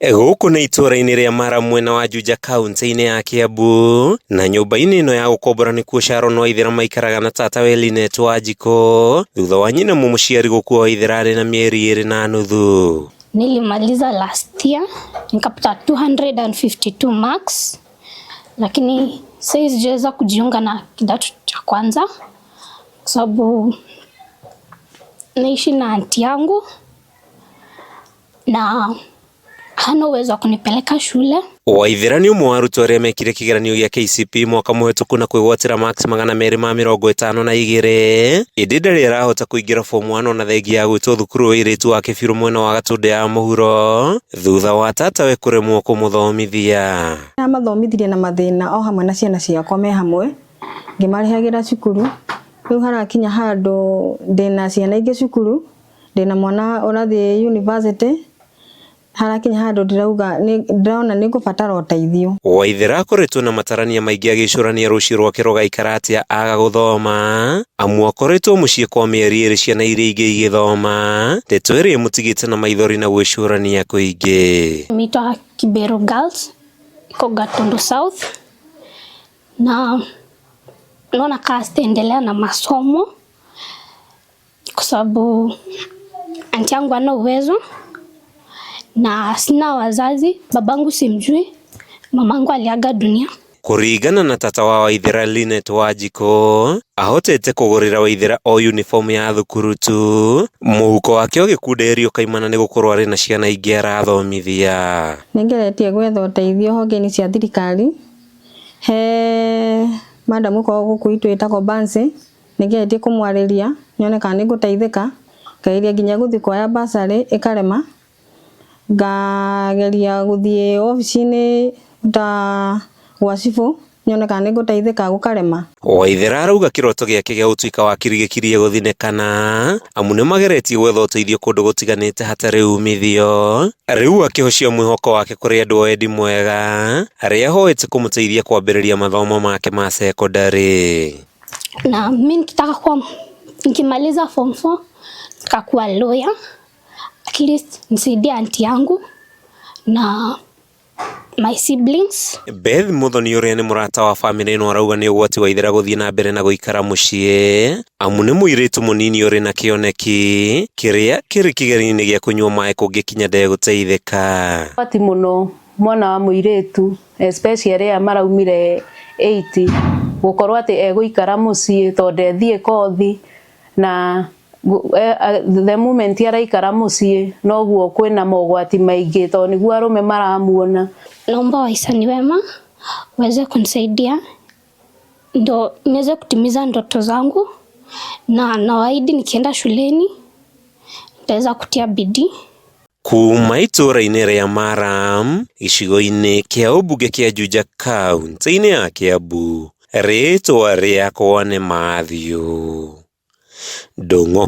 Gũkũ nĩ itũũra-inĩ rĩa Mara mwena wa Juja kaunti-inĩ ya Kiambu na nyũmba-inĩ ĩno ya gũkombora nĩkuo Sharon Waithera maikaraga na tatawe Linet Wanjikũ thutha wa nyina mũmũciari gũkua Waithera arĩ na mĩeri ĩrĩ na nuthu. Nilimaliza last year nikapata 252 marks, lakini sasa sijaweza kujiunga na kidato cha kwanza kwa sababu naishi na anti yangu na hana uwezo wa kunipeleka shule. Waithera nĩ ũmwe wa arutwo arĩa mekire kĩgeranio gĩa KCPE mwaka mũhetũku na kwĩgwatĩra marks 252, ĩndĩ ndarĩ arahota kũingĩra form 1 ona thengia ya gwĩtwo thukuru wa airĩtu wa Kĩbirũ mwena wa Gatũndũ ya mũhuro thutha wa tatawe kũremwo kũmũthomithia. Amathomithirie na mathĩna o hamwe na ciana ciakwa me hamwe ngĩmarĩhagĩra cukuru rĩu harakinya handũ ndĩna ciana ingĩ cukuru ndĩna mwana ũrathiĩ university harakinya handũ ndĩrauga ndĩrona nĩ ngũbatara ũteithio. Waithera akoretwo na matarania maingĩ agĩcũrania rũciũ rwake rũgaikara atĩa aga gũthoma amu akoretwo mũciĩ kwa mĩeri ĩrĩ ciana iria ingĩ igĩthoma ndeto ĩrĩa ĩmũtigĩte na maithori na gwĩcũrania kũingĩ. Nimeitwa Kiberu Girls iko Gatundu South na naona kaa sitaendelea na masomo kwa sababu anti yangu hana uwezo na sina wazazi, babangu simjui, mamangu aliaga dunia. Kũringana na tata wa Waithera Linet Wanjikũ ahotete kũgũrĩra Waithera o uniform ya thukuru tu mũhuko wake ũgĩkunderio kaimana nĩ gũkorwo arĩ na ciana ingĩ arathomithia. Nĩngeretie gwetha ũteithio honge-inĩ cia thirikari he madam ũkoragwo gũkũ gwitũ wĩtagwo Bansi nĩngeretie kũmwarĩria nyone kana nĩngũteithĩka ngageria nginya gũthiĩ kuoya bursary ĩkarema ngageria gũthiĩ obici-inĩ ta gwa cibũ nyone kana nĩngũteithĩka gũkarema. Waithera arauga kĩroto gĩake gĩa gũtuĩka wakiri gĩkirie gũthinĩkana amu nĩmageretie gwetha ũteithio kũndũ gũtiganĩte hatarĩ umithio rĩu akĩhocia mwĩhoko wake kũrĩ andũ a wendi mwega arĩa ahoete kũmũteithia kwambĩrĩria mathomo make ma sekondarĩ. Na mi nikitaka kuwa nikimaliza form 4 nikakuwa lawyer, at least nisaidie anti yangu na my siblings. Beth Muthoni ũrĩa nĩ mũrata wa bamĩrĩ ĩno arauga nĩ ũgwati Waithera gũthiĩ na mbere na gũikara mũciĩ amu nĩ mũirĩtu mũnini ũrĩ na kĩoneki kĩrĩa kĩrĩ kĩgerio-inĩ gĩa kũnyua maĩ kũngĩkinya ndegũteithĩka. Ũgwati mũno mwana wa mũirĩtu especially arĩa maraumire 8 gũkorwo atĩ egũikara mũciĩ tondũ ndethiĩ kothi na the moment araikara mũciĩ noguo kwĩna mogwati maingĩ tondũ nĩguo arũme maramuona. Naomba wahisani wema waweze kunisaidia ndo niweze kutimiza ndoto zangu, na nawaahidi nikienda shuleni nitaweza kutia bidii. Kuma itũũra-inĩ rĩa Maram gĩcigo-inĩ kĩa ũmbunge kĩa Juja kaunti-inĩ ya Kiambu rĩtwa rĩakwa nĩ Mathew Ndung'u.